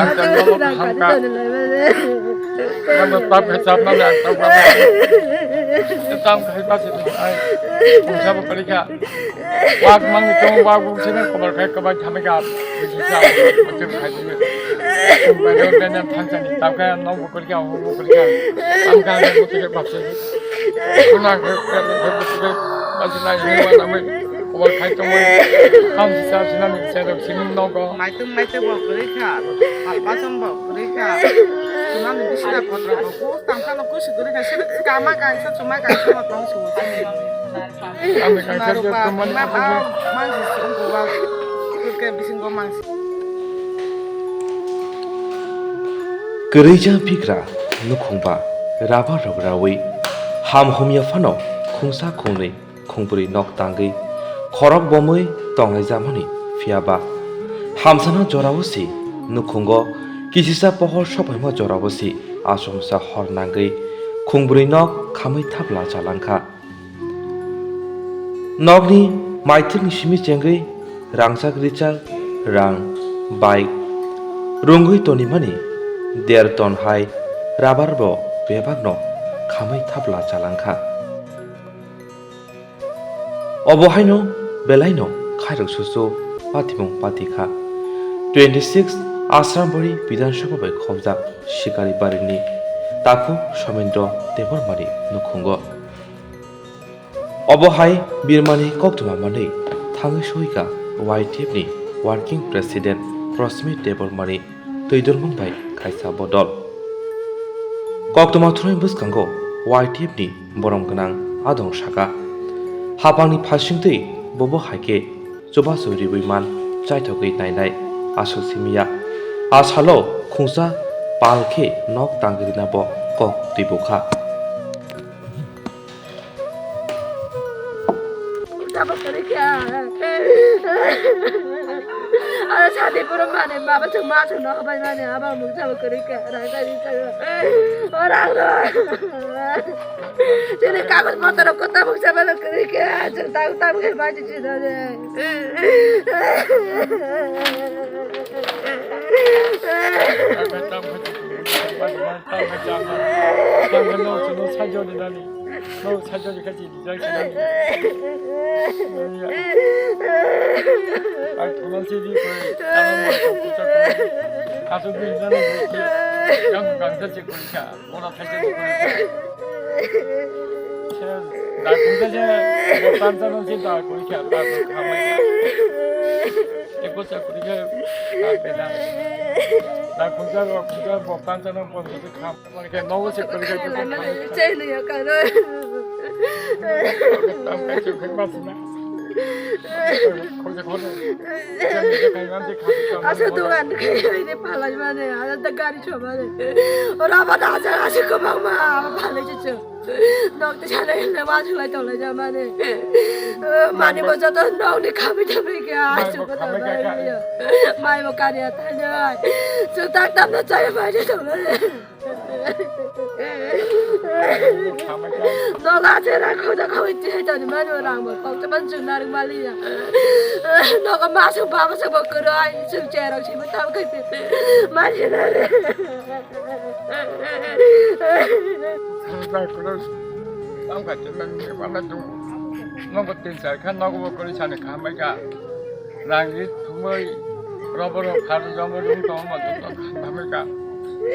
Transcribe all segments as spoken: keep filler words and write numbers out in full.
Ang tang nogo kaham ka. Nang tap khe chap nang ang tang ba. Tang khai ba se ai. Pungsa bo kali kha. Wak mang ni tong wak bung se nang kobar khai kobar thame ka. Bisi sa. Bisi khai ni. Bai ro ben thang chani. Tap khe nang bo kali kha, bo kali kha. Tang kha bo kali kha ba se. Kuna khe khe khe bo kali kha. Ba se nai ni wa na mai. Kobar khai tongwi, ham sisa sinani sero sining nogo. Maitum maite bo kwrwi kha, palpacham bo kwrwi kha. Sunani bisina potro bo ku, tangkha no kusi kwrwi kha, sini kama kaisa, chuma kaisa no tong sumo sini. Kami kaisa Suna je rupa, tongmani ma ba, akhungo. Mangsi sungkuwa, kurke bisingo mangsi. Kwrwijak phigra nukhungba rubber rok rawi ham humya phano khungsa khungnwi khungbrwi nok tangwi khorok bomwi tonglaijamani phiyaba hamsana jorao se nukhungo kisisa pohor sokphaima jorao se achomsa hor nangwi khungbrwi nok khamwi thapla chalangkha. Nokni maitwrwngni simi chengwi rangchak richak rang bike rwngwi tonimani der ton hai rubber bo bebakno khamwi thapla chalangkha. Obo haino belaino khairok susu patimung patikha. Twenty six Asrambari Bidhan Sabha bai khobjak Sikari barini Taku Somendro Debbarmani nukhungo. Obo hai birmani koktwma manwi thangwi soika Y T F ni Working President Rosmi Debbarmani twidulmung bai kaisa bodol. Koktwma thwngwi bwskango Y T F ni borom gwnang adong saka. Hapangni phasingtwi bobo hai khe chubachu riwi man chaithogwi nainai aswk simiya. A salo khungsa pal khe nok tangwi rina bo kok twi bukha. Tabuk kwrwi kha. Aro sadi puro mane baba chwng ma chwng no bai mane aba mung tabuk kwrwi kha. Rang tari kha. O rang ro. Chini kagoj motor ko tabuk sa bana kwrwi kha. Chwng tabuk tabuk khe bai chwng chwng ne. Tabuk tabuk kha. Tabuk tabuk kha. Tabuk tabuk kha. Tabuk tabuk kha. Tabuk tabuk kha. Ang thungo sidi koi, tamo mo kok kuchak koi. Aswk di jana koi, yang gangsa se koi kha, ora thaisa se koi kha. Se, da koi kha se, bo tansa no se da koi kha, da koi kha mai kha. Eko sa koi kha, da koi kha. Da koi kha, bo koi kha, bo tansa no bo se kha. Tam kai chuk khai mas na. Khoi khoi. Asa dogan khai ini palai mane, ada gari chomane. Ora ba da ja asa kobang ma, palai chuchu. Nok te chale le wa chulai tolai ja mane. Mani bo joto nok ni kami kami ke asu ko ta mai bo kari atai. Chutak tam na chai mai je tolai. Nola chera khoja khoi che jani mani rang bo kok te ban chuna ring mali ya. Nogo ma su ba ma su bo kuro ai su chera si bo tam kai te. Mali na re. Tam kai te mani mana tu. Nogo tin char khan nogo bo kuri chani khamai ka. Rang ri thumui robo ro khar jomo rum tong ma dum tong khan thamai ka.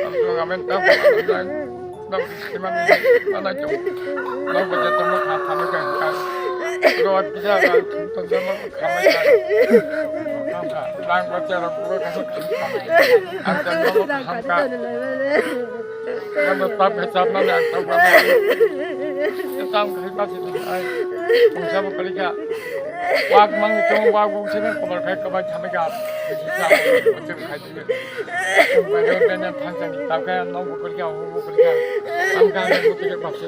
Am tong amen ta ko dai dam kiman mana jong. Dam ko jatong ma khan thamai ka ka. Ro pija ka thum tong jomo khamai ka. Rang ko jara puro ka. Am tong ma khan ka. Nang tap khe chap nang ang tap nang. Tam khai ba se ai. Pungsa bo kali kha. Wak mang ni tong wak bung se kobar khai kobar khamai kha. Bisi sa bung se khai tong. Bai ro ben thang chang tap kha nong bo kali kha bo kali kha. Tam kha nong bo kali kha ba se.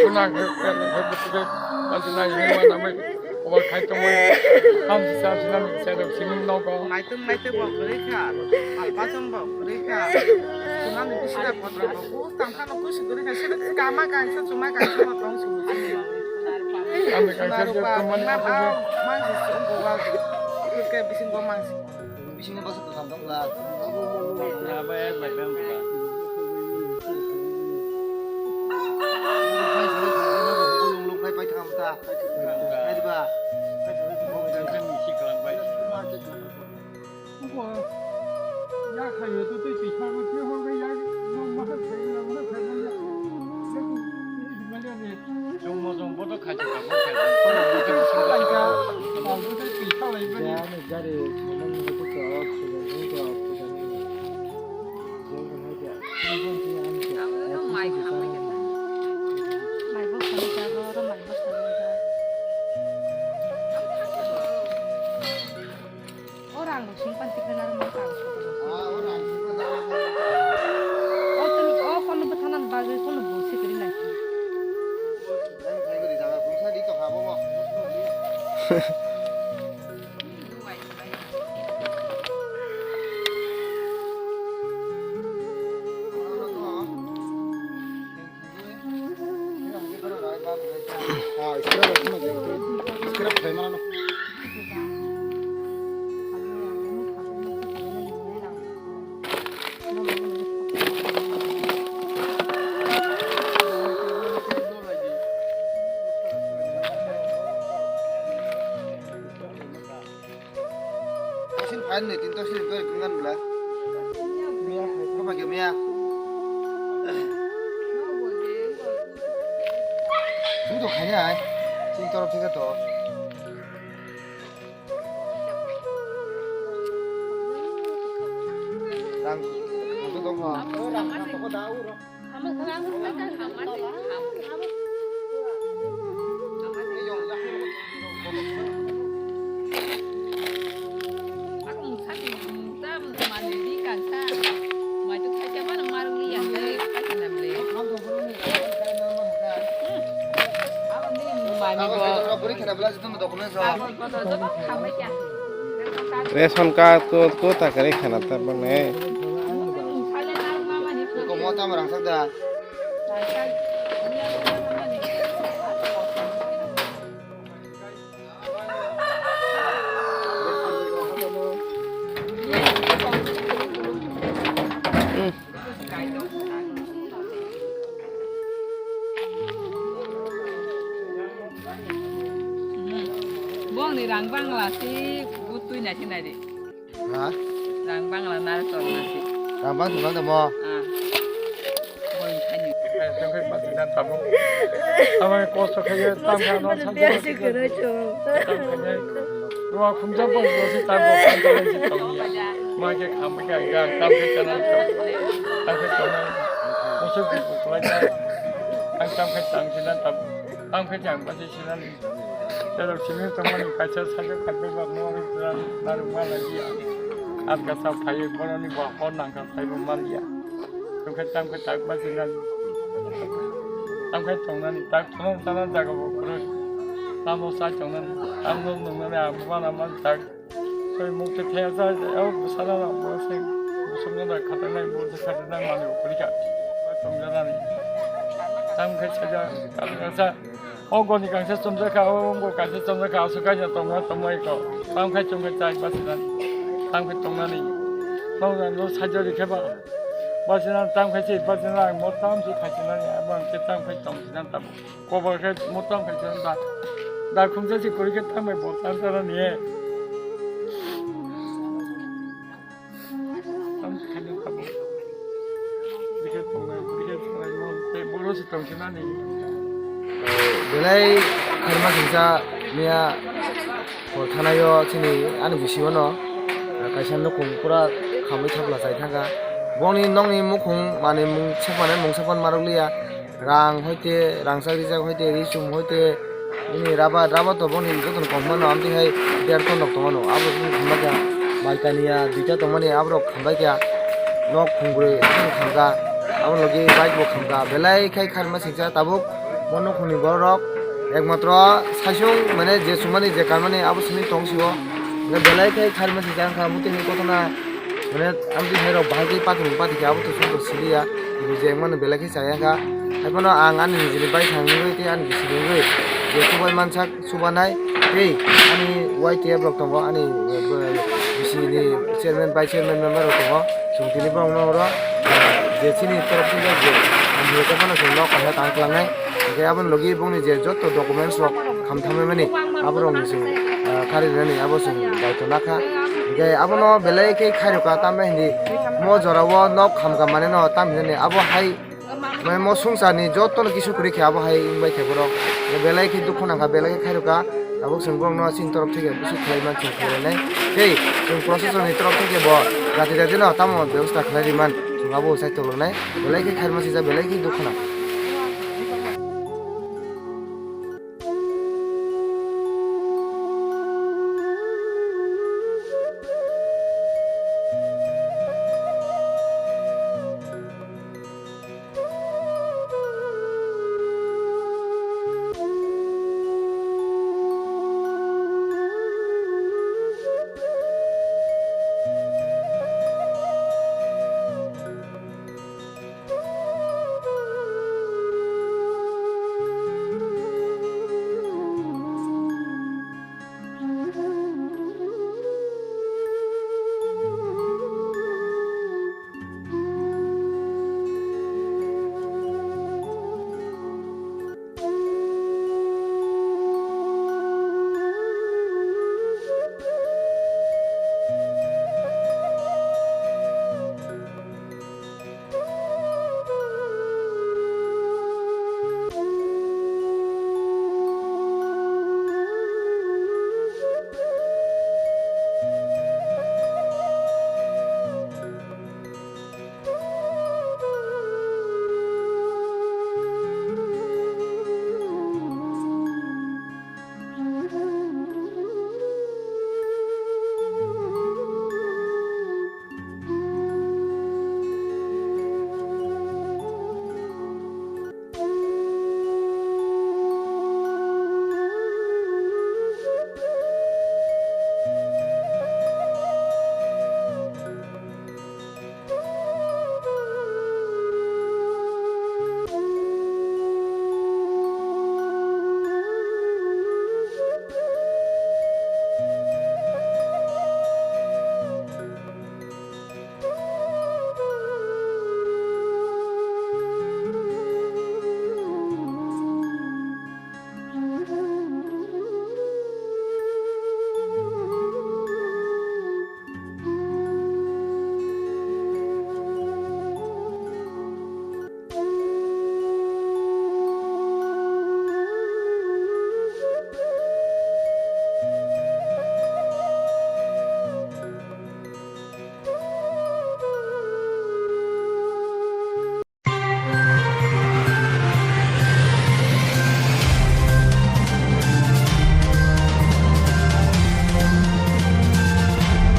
Kunang khe khe bo kali kha. Ba se nai ni ma na mai. Obo khai tongwi ham sisa sinani sero sini nogo. Maitum maite bo kwrwi kha, palpacham bo kwrwi kha. Sunani bisina potro bo ku tangkhano kusi kwrwi kha, sini kama kaisa chuma kaisa bo tong sumo sini. Kami kaisa Suna je rupa tongmani ma aswk ba je. Mangsi sumbo wa kurke bisingo mangsi. Sini basa kakam dong la. Chwng mojong bodo khaijak kha, bo khaijak kha. Gari, gari, Orang sing pantik na rumah kau. Ah, orang sing pantik na rumah kau. Oh, tu, oh, kono betanan bagai kono busi kiri lagi. Tosin file ni tin tosin doi gungan bla. Ko ba gemia. Sum to khanya ai. Tin toro thika to. Rang, rang to dong ha. Rang, rang to ko da u ro. Ration card ko, ko ta kare khana ta bang ne. Ko mo ta marang sak da. Bongni rang bangla si butui nai si nai di. Ha? Rang bangla nal tol nasi. Rang bang tol nang mo? Ah. Boy khanyo. Tengkai pati dan tamu. Amai kosto khaye tam kha no. Tam khaye. Ruwa khumja bong bosi tam bong tam khaye si tam. Ma ke kham ke ga tam ke chana tam. Tam ke chana. Kosto ke kulai tam. Ang tam ke tam si dan tam. Tam ke jang pati si dan. Tei rok simi tongmani kaisa sakhe khaikhe ba mo rok jora narwk ma lai ya. Atka sa phaiwi boroni bo hor nangkha phaibo man ya. Tongkhe tamkhe tak ba sinani. Tamkhe tongnani tak thono tana jaga bo kwrwi. Tamo sai tongnani, tamo nungnani abo bana man tak. Soi mukti thaya sa, o bwsala rok bo se bwswk no da khatanai, bo se khatanai manwi bo kwrwi kha. Tongjanani. Tamkhe saja, tamkhe sa. O goni kangsa chumjakha, o wngbo kangsa chumjakha, aswk kaisa tongma tongma iko. Tamkhai chumkhe chai basinan, tamkhai tongnani. Tongna no sajori khe ba. Basinan tamkhai se, basinan ang mo tamsi khaisinani, abo ang khe tamkhai tongsinan tamo. Kobo khe mo tamkhai sinan da. Da khumsa si kori khe tamkhai bo tamsarani. Belai kharma singsa miya hor thanaio chini ani bisingo no kaisa nukung pura khamwi thapla chai thangkha. Bongni nokni mukhung manwi mung sakmani mung sakmani marwk liya. Rang hoite, rangchak rijak hoite, ri chum hoite, bini rubber, rubber to boni jotono kom mano, amtwi hai der ton rok tongmano, abo bini khamjakya, mai kaniya duita tongmani, aborok khamjakya, nok khungbrwi bini khamkha, abo logi bike bo khamkha, belai khai kharma singcha tabuk, bo nukhungni borok rok, ekmatro saisung mane je chumani je kanmani abo simi tong sio, belai khai kharma singcha wngkha, amtwi hai kotorna. Mane, amtwi hai rok bahai khe pathum pathikhe abo to songkha siliya, je mano belai khe chaya kha. Haiphano ang ani nijini bai thangwi tei ani bisingtwi je chubai mansak chubanai tei ani Y T F rok tongo ani, eh, bo-, Chini chairman, vice chairman member rok tongo. Chwng tini borokno oro, ah, je chini torof theke je hamya khe phano chwng nok kaham tang klangnai. Hwnkhe aboni logi bongni je joto documents rok kham thamwi mani aborokni chwng, ah, kari rwnani abo chwng daitw nakha. Hwnkhe abono belai khe khairokha tamni hindi mo jorao nok kham kha manwi no tamni hindi abo hai Mai mo sungsarni jotono kisu kwrwi khe abo hai wngbai khe borok. Belai khe dukhu nangkha, belai khe khairokha. Tabuk chwng borokno chini torof theke busu khlai man chwng khlainai. Tei chwng proshasonni torof theke bo jati jatino tamo bebosta khlai ri man chwng abo sai tolonai. Belai khe khairma sijak, belai khe dukhu nang.